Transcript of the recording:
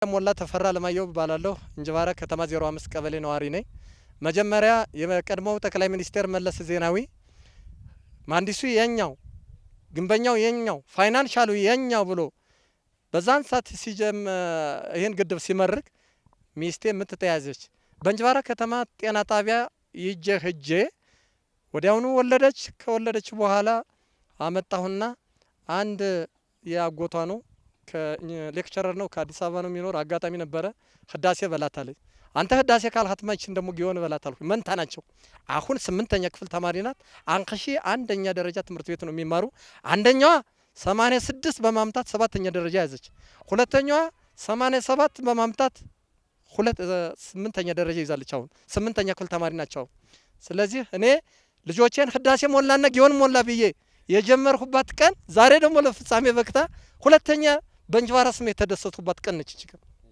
ሞላ ተፈራ አለማየሁ እባላለሁ። እንጅባራ ከተማ 05 ቀበሌ ነዋሪ ነኝ። መጀመሪያ የቀድሞው ጠቅላይ ሚኒስቴር መለስ ዜናዊ መሀንዲሱ የኛው፣ ግንበኛው የኛው፣ financial ኡ የኛው ብሎ በዛን ሰዓት ሲጀም ይህን ግድብ ሲመርቅ ሚስቴ ምጥ ተያዘች። በእንጅባራ ከተማ ጤና ጣቢያ ይዤ ሄጄ ወዲያውኑ ወለደች። ከወለደች በኋላ አመጣሁና አንድ የአጎቷ ነው፣ lecturer ነው፣ ከአዲስ አበባ ነው የሚኖር። አጋጣሚ ነበረ፣ ህዳሴ በላታለች። አንተ ህዳሴ ካልሃት መችን ደግሞ ጊዮን በላታለሁ። መንታ ናቸው። አሁን ስምንተኛ ክፍል ተማሪ ናት። አንከሺ አንደኛ ደረጃ ትምህርት ቤት ነው የሚማሩ። አንደኛዋ 86 በማምጣት ሰባተኛ ደረጃ ያዘች። ሁለተኛዋ 87 በማምጣት ሁለት ስምንተኛ ደረጃ ይዛለች። አሁን ስምንተኛ ክፍል ተማሪ ናቸው። ስለዚህ እኔ ልጆቼን ህዳሴ ሞላና ጊዮን ሞላ ብዬ የጀመርሁባት ቀን ዛሬ ደግሞ ለፍጻሜ በቅታ ሁለተኛ በእንጅባራ ስም የተደሰትኩባት ቀን ነች።